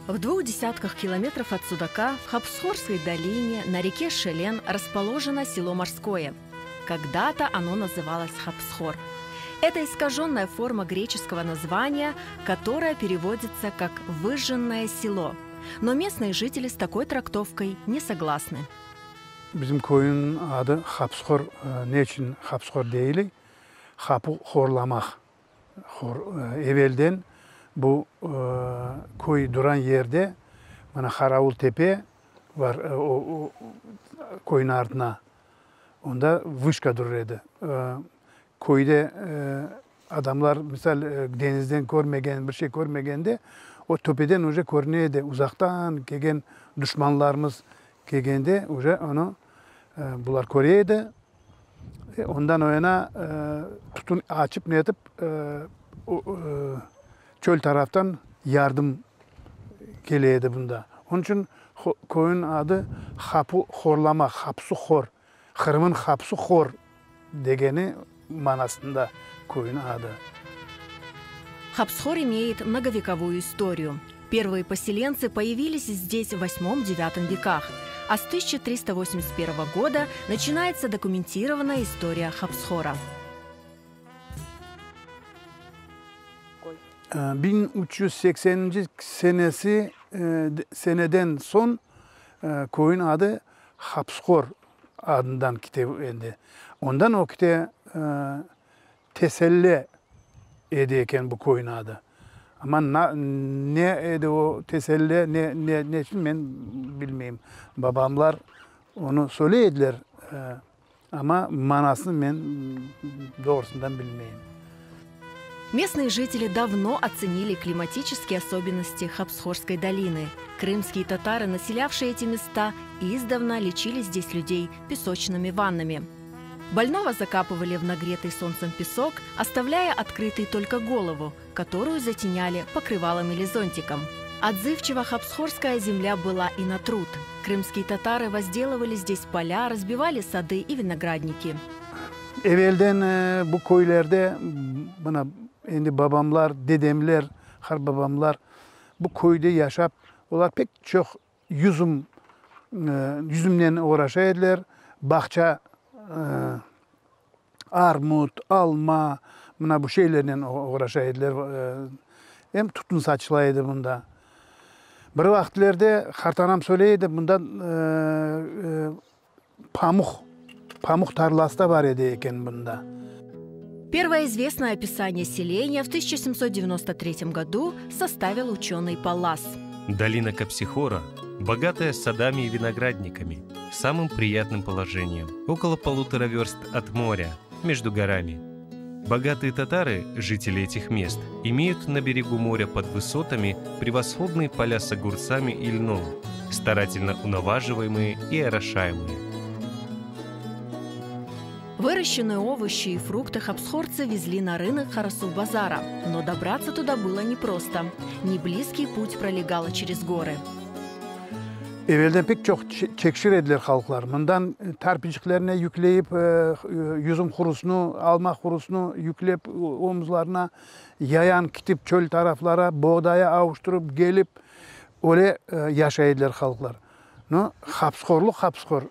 В двух десятках километров от Судака в Хапсхорской долине на реке Шелен расположено село Морское. Когда-то оно называлось Хапсхор. Это искаженная форма греческого названия, которая переводится как «выжженное село». Но местные жители с такой трактовкой не согласны. Bizim köyniñ adı Hapıshor. Ne içün Hapıshor deyile? Hapı horlamaq. Hor, evelden bu köy duran yerde, mına Qaravul tepe bar, o köyniñ artına, onda vışka durur edi. Köyde adamlar, misal, deñizden körmegen, bir şey körmegende, o töpeden uje körüne edi, uzaqtan kelgen duşmanlarımız kelgende uje onı bular köre edi. Ondan o yana tütün açıp netip, çöl taraftan yardım kele edi bunda. Onıñ içün köyniñ adı Hapı Horlama, Hapsu Hor, Qırım'ın Hapsu Hor degeni manasında köyniñ adı. Хапсхор имеет многовековую историю. Первые поселенцы появились здесь в VIII-IX веках, а с 1381 года начинается документированная история Хапсхора. 1380-nci senesi seneden soñ köyniñ adı Hapıshor adından kete endi. Ondan ögte Teselle edi eken bu köyniñ adı. Amma ne edi o teselle, ne, ne, ne içün men bilmeyim. Babamlar onı söyley ediler, amma manasını men doğrusından bilmeyim. Местные жители давно оценили климатические особенности Хапсхорской долины. Крымские татары, населявшие эти места, издавна лечили здесь людей песочными ваннами. Больного закапывали в нагретый солнцем песок, оставляя открытой только голову, которую затеняли покрывалом или зонтиком. Отзывчива хапсхорская земля была и на труд. Крымские татары возделывали здесь поля, разбивали сады и виноградники. Evelden bu köylerde, mına, endi babamlar, dedemler, qartbabamlar bu köyde yaşap, olar pek çoq yüzüm, yüzümnen oğraşa ediler, bağça, armut, alma, mına bu şeylernen oğraşa ediler. Em tütün saçıla edi mında. Bir vaqıtlerde qartanam söyley edi, mında Pamuq, pamuq tarlası da bar edi eken bunda. Первое известное описание селения в 1793 году составил ученый Паллас. Долина Капсихора, богатая садами и виноградниками, самым приятным положением, около полутора верст от моря, между горами. Богатые татары, жители этих мест, имеют на берегу моря под высотами превосходные поля с огурцами и льном, старательно унаваживаемые и орошаемые. Выращенные овощи и фрукты хапсхорцы везли на рынок Харасу-базара. Но добраться туда было непросто. Неблизкий путь пролегал через горы. Evelden pek çoq çekişir ediler halqlar. Mından tarpiçiklerine yükleyip yüzüm hurusını, alma hurusını yüklep omuzlarına yayan kitip çöl taraflara boğdaya avuştırıp kelip öyle yaşay ediler halqlar. No, hapıshorlıq hapıshor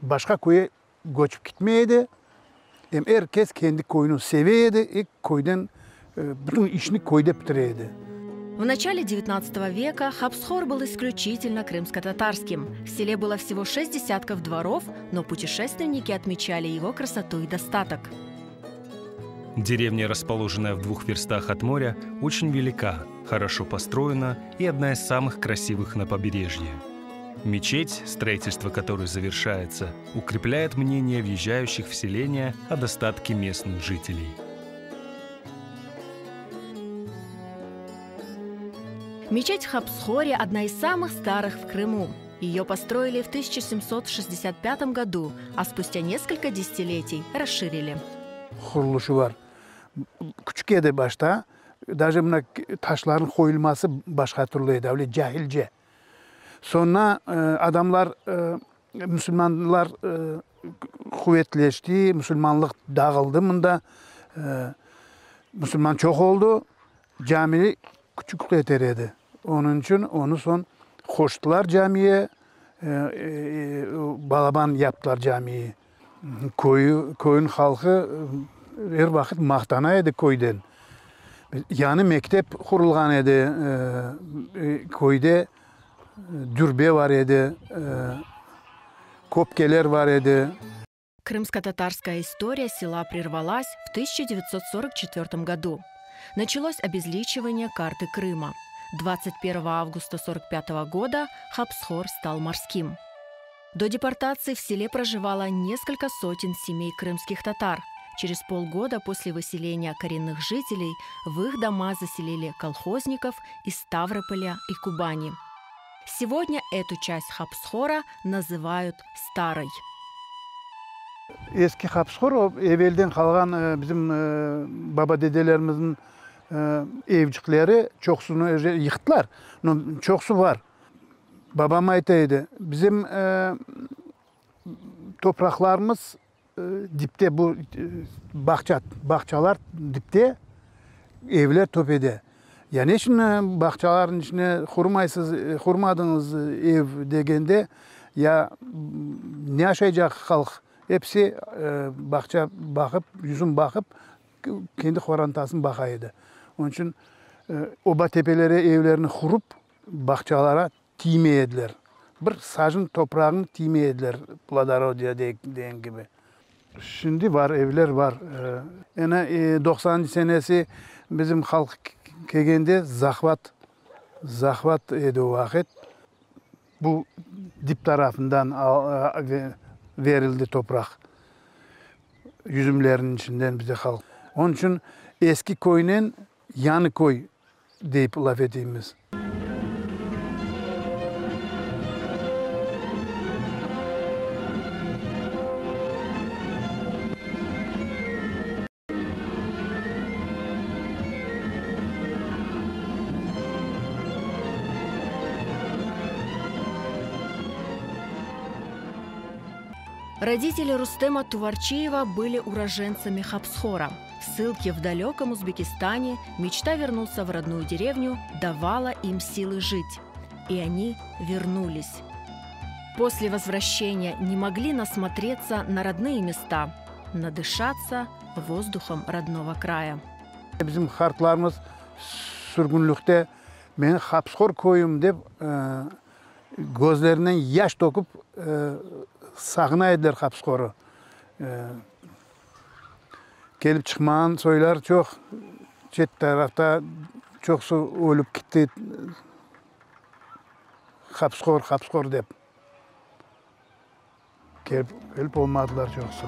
başqa köye köçip kitmey edi. Em er kes kendi köyüni seve edi i köyden bütün işni köyde bitire edi. В начале XIX века Хапсхор был исключительно крымско-татарским. В селе было всего шесть десятков дворов, но путешественники отмечали его красоту и достаток. Деревня, расположенная в двух верстах от моря, очень велика, хорошо построена и одна из самых красивых на побережье. Мечеть, строительство которой завершается, укрепляет мнение въезжающих в селение о достатке местных жителей. Мечеть в Хапсхоре – одна из самых старых в Крыму. Ее построили в 1765 году, а спустя несколько десятилетий расширили. Qurulışı bar. Küçük edi başta, daje mına taşlarnıñ qoyulması başqa türlü edi, öyle cahilce. Soñra adamlar, musulmanlar quvetleşti, musulmanlıq dağıldı mında, musulman çoq oldı, cami küçük yeter edi. Onıñ içün onı soñ qoştılar camiye, balaban yaptılar camiyi. Köyü, köyün halqı er vaqıt maqtana edi köyden. Yañı mektep qurulğan edi, köyde dürbe bar edi, köpkeler bar edi. Крымско-татарская история села прервалась в 1944 году. Началось обезличивание карты Крыма. 21 августа 1945 года Хапсхор стал морским. До депортации в селе проживало несколько сотен семей крымских татар. Через полгода после выселения коренных жителей в их дома заселили колхозников из Ставрополя и Кубани. Сегодня эту часть Хапсхора называют Старой. Eski Hapıshor o evelden qalğan bizim baba-dedelerimizniñ evcikleri, çoqusını uje yıqtılar, no çoqusı bar. Babam ayta edi, bizim topraqlarımız dipte, bu bağça, bağçalar dipte, evler töpede. Ya ne içün bağçalarnıñ içine qurmaysız, qurmadıñız ev degende, ya ne aşaycaq halq, episi bağça baqıp, yüzüm baqıp, kendi qorantasını baqa edi. Onıñ içün oba tepelere evlerini qurup, bağçalara tiymey ediler. Bir sajın toprağın tiymey ediler, plodorodiya degen kibi. Şimdi bar, evler bar. Ene, doqsanıncı senesi bizim halq kelgende zahvat, zahvat edi o vaqıt. Bu dip tarafından verildi topraq, yüzümlerniñ içinden bize halq. Onıñ içün eski köynen yañı köy deyip laf eteymiz. Родители Рустема Туварчиева были уроженцами Хапсхора. В ссылке в далеком Узбекистане мечта вернуться в родную деревню давала им силы жить. И они вернулись. После возвращения не могли насмотреться на родные места, надышаться воздухом родного края. Bizim qartlarımız sürgünlikte Meni Hapıshor köyüm dep közlerinden yaş töküp sağına ediler Hapıshorı. Kelip çıqmağan soylar çoq, çet tarafta çoqusı ölip kitti Hapıshor, Hapıshor dep. Kelip olmadılar çoqusı.